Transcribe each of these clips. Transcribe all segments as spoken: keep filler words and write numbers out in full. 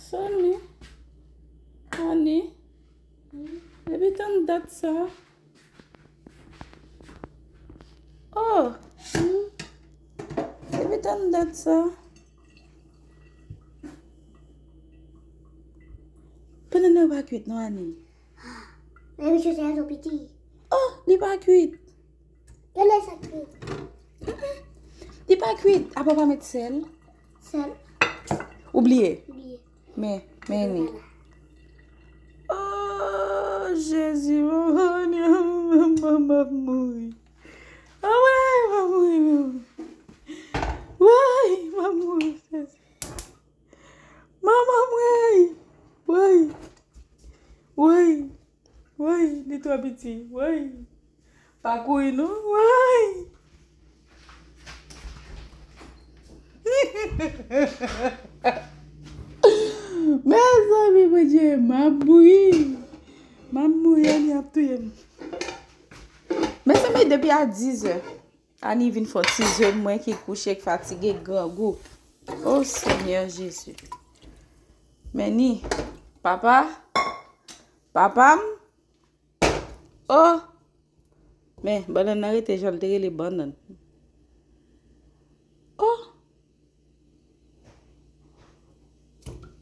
Soni. Ani. Depi tann dat sa. Oh. Depi tann dat sa. Pandan nan pa kwit non, Ani. Men misye se yon piti. Oh, li pa kwit. Gade sa kwit. Li pa kwit. Apa w pa met sèl? Sèl. Ou bliye? Bliye. Men, men ni. Oh, Jezi, manman, manman, m ap mouri. Ah ouais, m ap mouri, manman. Woy, m ap mouri, Jezi. Manman, m woy. Woy. Woy. Woy, li twò piti. Woy. Pa kouri non. Woy. Mezanmi, Bondye, m ap mouri. M ap mouri, Ani ap touye m. Mezanmi, depi a diz è, Ani vin fè ti zye, mwen ki kouche, k fatige, k grangou. O Senyè Jezi. Men ni, papa, papa m. Oh! Men, bannann nan rete jan l te rele bannann. Oh!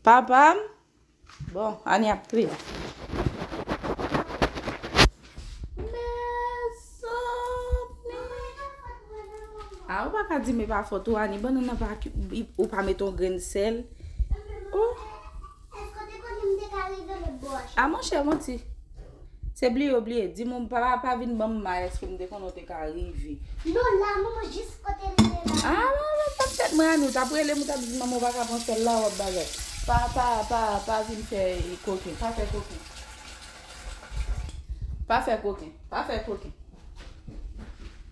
Papa m. Bon, Ani ap kriye. Mezanmi. Ah, ou pa ka di m e pa fòt ou, Ani. Bannann nan pa, ou pa met yon grenn sèl. Oh. Èske w te konnen m te ka rive lòt bò a? Ah, monchè, manti. Se bliye w bliye. Di m, pa, pa vin ban m mal, èske m te konnen w te ka rive? Non, la, manman, jis kote l ye la. Ah, manman, pa tèt mwen, Ani, w t ap rele m, ou t ap di manman w pa ka pran sèl la, w ap bagay. Pa, pa, pa, pa vin fè koken, pa fè koken. Pa fè koken, pa fè koken.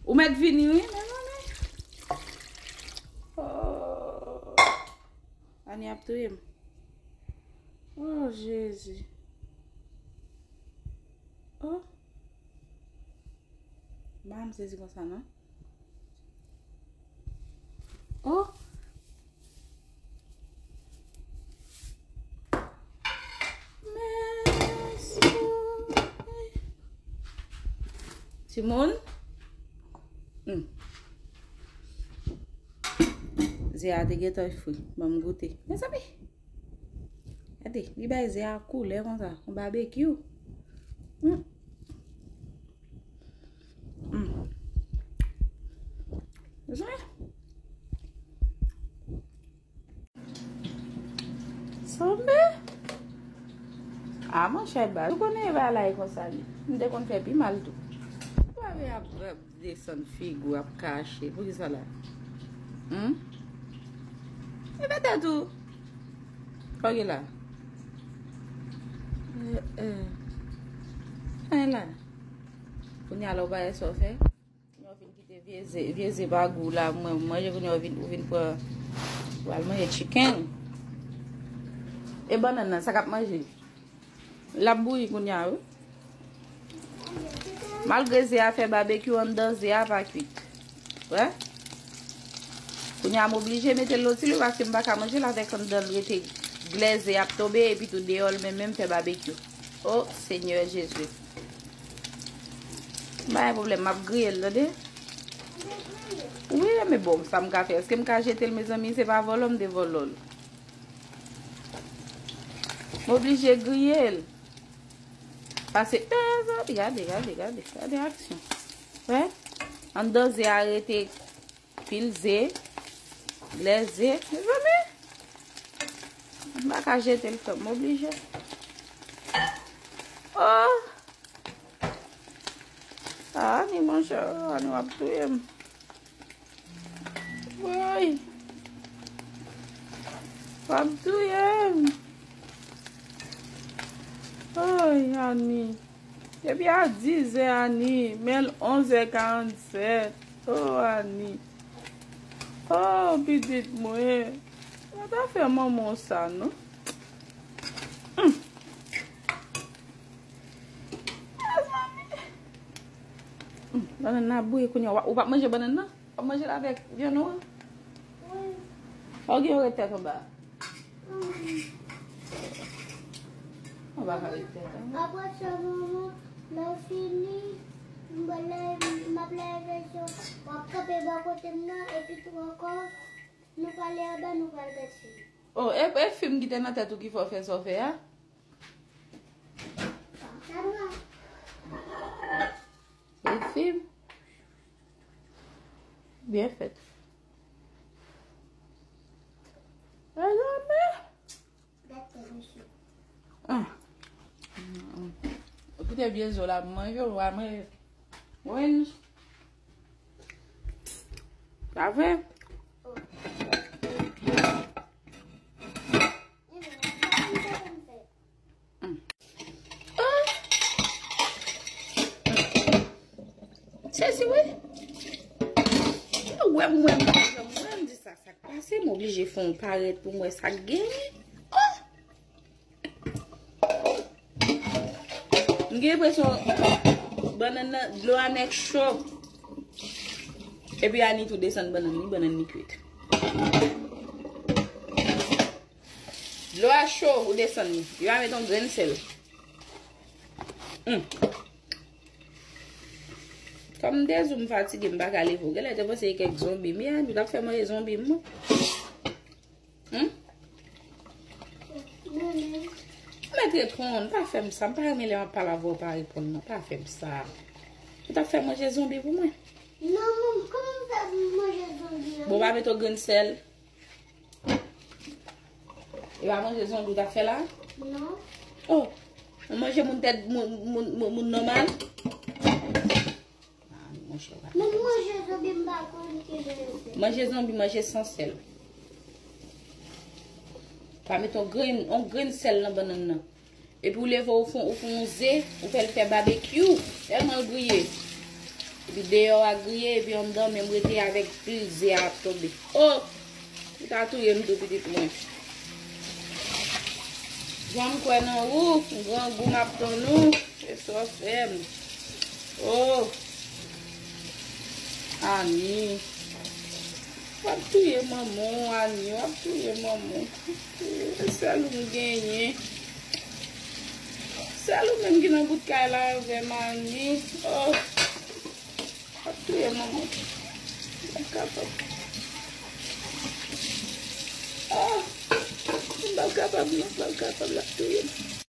Ou mèt vini, wi, men, men, men. Oh. Ani ap touye m. Oh, Jezi. Oh. M pa janm sezi konsa, non. Oh. Mèsi. Timoun. Hmm. Ze a te gentan fri. Ban m goute. Mezanmi. Gade, li bay ze a koulè konsa. Yon babekyou. Hmm. Hmm. Mezanmi. Sanble. Ah, monchè, baz. Ou konnen e bagay konsa li. M te konn fè pi mal tou. Ou pa vle ap desann figi w ap kache. Poukisa la? Hmm? E petèt ou. Fò gen la. Eh, eh. Anyen la. Kounye a la ou pa wè sa w fè? Kounye a w fin kite vye ze, vye ze pa gou la, mwen manje kounye a w vin, ou vin pran, ou al manje chicken. E bannann nan, sa k ap manje? L ap bouyi kounye a, wi. Malgre ze a fè babekyou anndan, ze a pa kwit. Wè? Kounye a, m oblije mete l loti lwe paske m pa ka manje l avèk anndan l rete glè, ze ap tonbe, epi tou deyò l menm menm fè babekyou. O Senyè Jezi. M pa gen pwoblèm, m ap griye l, tande? Wi, men bon, sa m ka fè? Èske m ka jete l, mezanmi? Se pa vòlò m te vòlò l. M oblije griye l. Pase, eh, zanmi, gade, gade, gade, gade aksyon. Wè? Anndan ze a rete pil ze, glè ze. Mezanmi, m pa ka jete l, frè m, m oblije. Oh! Ah, Ani, monchè, Ani, w ap touye m. Woy! W ap touye m. Woy, Ani. Depi a diz è, Ani, men l onz è karannsèt. Oh, Ani. Oh, pitit mwen. Pa ta fè manman w sa, non. Hmm. Mezanmi. Hmm, bannann nan ap bouyi kounye a. Ou p ap manje bannann nan? W ap manje l avèk vyann ou an? Wi. Ou gen yon rèd tèt anba? Wi. Mwen pa ka ret tèt an. Apre sa, manman, lè w fini, m pral lave, m ap lave vèsèl, w ap kanpe bò kote m nan, epi tou ankò, nou pale anba, nou pral gade fim. Oh, e, e fim ki te nan tèt ou ki fè w fè sa w fè a? E fim? Byen fèt. Mezanmi. Ah. Kite vye zo la pou manje, ou pa manje. Wens. Pa vre? Mm. Ah. Sezi wi. Ou wè m, wè m, wè m, wè m di sa, sa k pase, m oblije fè yon parèt pou m wè sa k genyen. Oh! M gen enpresyon bannann nan, dlo a nèk cho. Epi Ani tou desann bannann li, bannann li kwit. Dlo a cho, ou desann li. Li pa met yon grenn sèl. Hmm. Kòm m te di w m fatige, m pa ka leve. Ou genlè te panse e kèk zonbi m ye, nou t ap fè manje zonbi m, mwen. Hmm? Mèt Etwon, pa fè m sa. M pa renmen lè m ap pale avè w, w pa reponn mwen. Pa fè m sa. Ou t ap fè manje zonbi pou mwen? Non, manman, kòman m fè manje zonbi an? Bon, pa met yon grenn sèl. E pa manje zonbi w t ap fè la? Non. Oh, ou manje moun tèt, moun, moun, moun, moun nòmal? Ah, monchè, w pa... Mwen manje zonbi, m pa konn ki jan yo fè. Manje zonbi, manje san sèl. Pa met yon grenn, yon grenn sèl nan bannann nan. Epi w leve, w fè, w fè yon ze, w fè l fè babekyou. Tèlman l griye. Epi deyò a griye, epi anndan menm rete avèk pil ze a ap tonbe. Oh! Ou ta touye m tou, pitit mwen. Jan m kwè nan ou, grangou m ap tann ou. E sa w fè m. Oh! Ani. W ap touye manman w, Ani. W ap touye manman w. E sèl ou m genyen. Sèl ou menm ki nan bout kay la avè m, Ani. Oh. W ap touye manman. M p ap kapab. Ah! M p ap kapab, non, m p ap kapab, l ap touye m.